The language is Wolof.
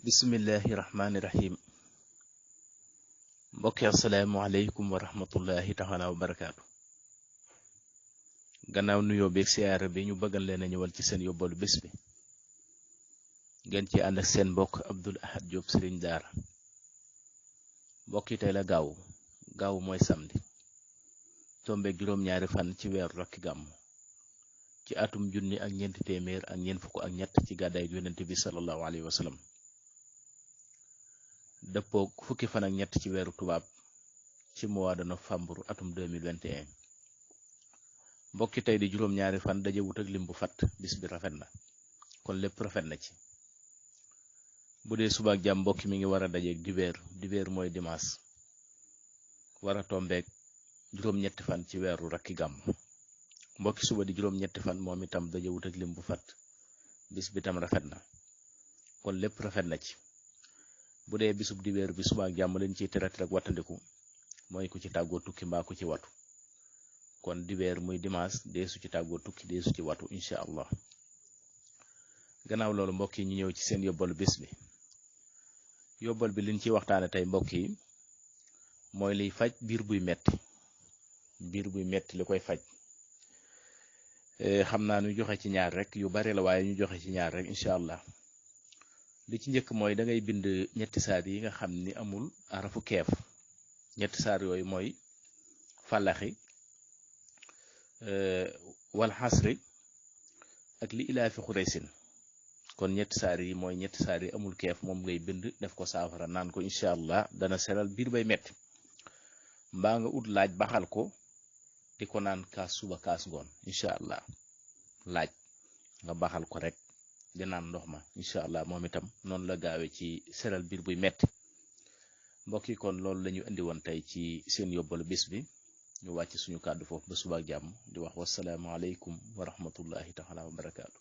bismillahi rahmaani rahim mbokki assalaamu aleykum wa rahmatullahi taala wa barakaatu. gannaaw nuyoo beeg siyaara bi ñu bëggal leen a ñëwal ci seen yóbbalu bés bi ngeen ci ànd ak seen mbokk Abdul Ahad Diop sëriñ daara. mbokk yi tey la gaaw mooy samedi tombeeg juróom-ñaari fan ci weeru rakki gàmm ci atum junni ak ñeenti téeméer ak ñeent fukk ak ñett ci gàddaay yonent bi sallallahu alayhi wa sallam dëppoog fukki fan ak ñett ci weeru tubaab ci mois de novembre atum 2021. mbokki tey di juróom-ñaari fan dajewut ak lim bu fat bis bi rafet na kon lépp rafet na ci. bu dee suba ak jàmm mbokki mi ngi war a dajeeg dibeer mooy dimanche war a tombeeg juróom-ñetti fan ci weeru rakki gàmm. mbokki suba di juróom-ñetti fan moom itam dajewut ak lim bu fat bis bi tam rafet na kon lépp rafet na ci. bu dee bisub dibeer bi suba ak jàmm leen ciy tere rek wattandiku mooy ku ci tàggoo tukki mbaa ku ci watu kon dibeer muy dimanche deesu ci tàggoo tukki deesu ci watu incha allah. gannaaw loolu mbokk yi ñu ñëw ci seen yóbbalu bés bi. yóbbal bi liñ ciy waxtaane tey mbokk yi mooy liy faj biir buy metti li koy faj. xam naa ñu joxe ci ñaar rek yu bari la waaye ñu joxe ci ñaar rek incha allah. li ci njëkk mooy da ngay bind ñetti saar yi nga xam ni amul arafu keef. ñetti saar yooyu mooy falaxi wal xasri ak li ilaafi xuraysin. kon ñetti saar yi mooy ñetti saar yi amul keef moom ngay bind def ko saafara naan ko incha allah dana seral biir bay metti. mbaa nga ut laaj baxal ko di ko naan kaas suba kaas ngoon incha allah. laaj nga baxal ko rek di naan ndox ma incha allah moom itam noonu la gaawee ci seral biir buy metti. mbokk yi kon loolu la ñu indi woon tey ci seen yóbbalu bis bi ñu wàcc suñu kàddu foofu ba suba ak jàmm di wax wasalaamu aleykum wa rahmatullahi taala wa barakaatu.